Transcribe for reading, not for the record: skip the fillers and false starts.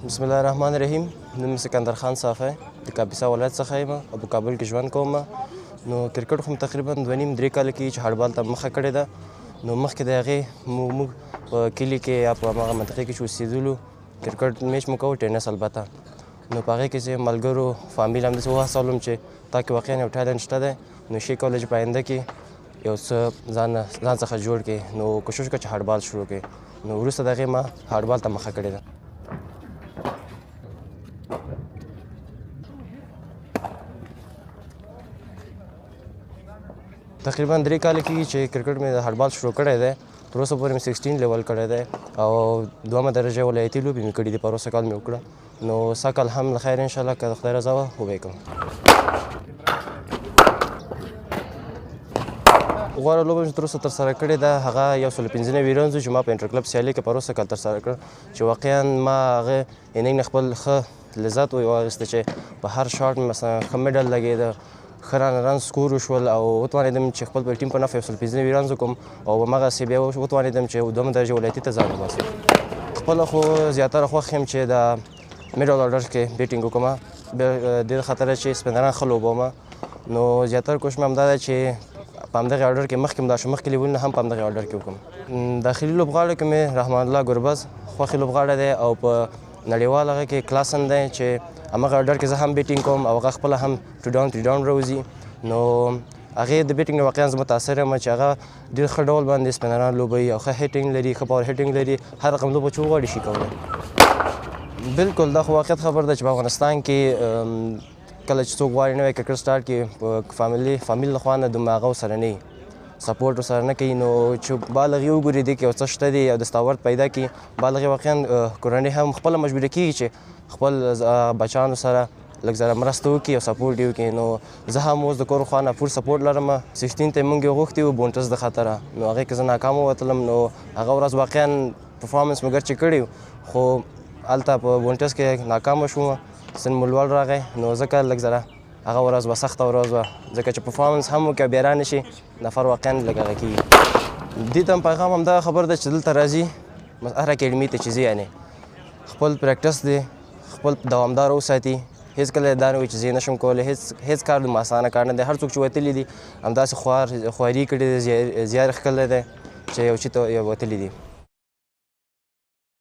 بسم الله الرحمن الرحیم. نوم سکندر خان صافی، د کاپیسا ولایت څخه یم او په کابل کې ژوند کوم. نو کرکټ خو تقریبا 2.5-3 کاله کېږي چې هاردبال ته مخه کړې ده. نو مخکې د هغې موږ په کلي کې یا په هماغه منطقې کې چې اوسېدلو کرکټ میچ مو کوو، ټینس البته. نو په هغې کې چې ملګرو فامیل همداسې وهڅولم چې تا کې واقعا یو talent شته دی، نو شي کولی چې په آینده کې یو څه ځان څخه جوړ کړي. نو کوشش وکړه چې هاردبال شروع کړي. نو وروسته د هغې ما هاردبال ته مخه کړې ده. تقریبا 3 کاله کېږي چې کرکټ مې د هاردبال شروع کړی دی. تر اوسه پورې مې 16 level کړی دی او دوهمه درجه ولایتي لوبې مې کړې دي. پروسه کال مې وکړه، نو سږ کال هم له خیره انشاءالله که د خدای رضا وه وبه یې کوم. غوره لوبه مې تر اوسه ترسره کړې ده هغه 195 runs چې ما په inter club سیالي کې پروسه کال ترسره کړ، چې واقعا ما هغه inning نه خپل ښه لذت واخیسته چې په هر shot مې مثلا ښه middle لګېده، ښه رن score وشول او وتوانېدم چې خپل په ټیم په نفع 195 runs وکړم او هماغسې بیا وتوانېدم چې دوهمه درجه ولایتي ته ځان وباسم. خپله خو زیاتره خوښ یم چې د middle order کې batting وکړم، دې خاطر چې spinner ان ښه لوبوم. نو زیاتره کوشش مې همدا دی چې په همدغې order کې مخکې همدا شو، مخکې لیولونه هم په همدغې order کې وکړم. داخلي لوبغاړو کې مې رحمان الله ګربز خوښي لوبغاړی دی او په نړیوال هغه کې کلاسن دی چې هماغه order کې زه هم batting کوم او هغه خپله هم 2 down 3 down راوځي. نو هغې د batting نه واقعا زه متاثر یم چې هغه ډېر ښه ډول باندې spinner ان لوبوي او ښه hitting لري، ښه power hitting لري، هر رقم لوبه چې وغواړي شي کولی. بالکل دا خو واقعیت خبر ده چې په افغانستان کې کله چې څوک غواړي نوی کرکټ start کړي په فامیل له خوا نه دومره هغه ورسره نه وي، support ورسره نه کوي. نو چې بال هغې وګوري دې کې یو څه شته دی او دستاورد پیدا کړي، بال هغې واقعا کورنۍ هم خپله مجبوره کېږي چې خپل بچانو سره لږ ذره مرسته وکړي او support یې وکړي. نو زه هم اوس د کور خوا نه پوره support لرم. 16 ته مونږ یې غوښتي وو بونټس د خاطره، نو هغې کې زه ناکام ووتلم. نو هغه ورځ واقعا performance مې ګر چې کړی خو هلته په بونټس کې ناکام شوم، سن مو لوړ راغی. نو ځکه لږ ذره هغه ورځ وه سخته ورځ وه، ځکه چې performance هم وکړي او بیا را نه شي نفر واقعا لږ هغه کېږي. دې ته هم پیغام همدغه خبر ده چې دلته راځي هر اکیډمي ته چې ځي یعنې خپل practice دی خپل دوامدار وساتي، هېڅکله دا نه وي چې زه یې نه شم کولی. هېڅ کار دومره اسانه کار نه دی. هر څوک چې وتلي دي همداسې خواري کړې دی، زیار یې ښکلی دی چې یو چي ته وتلي دي.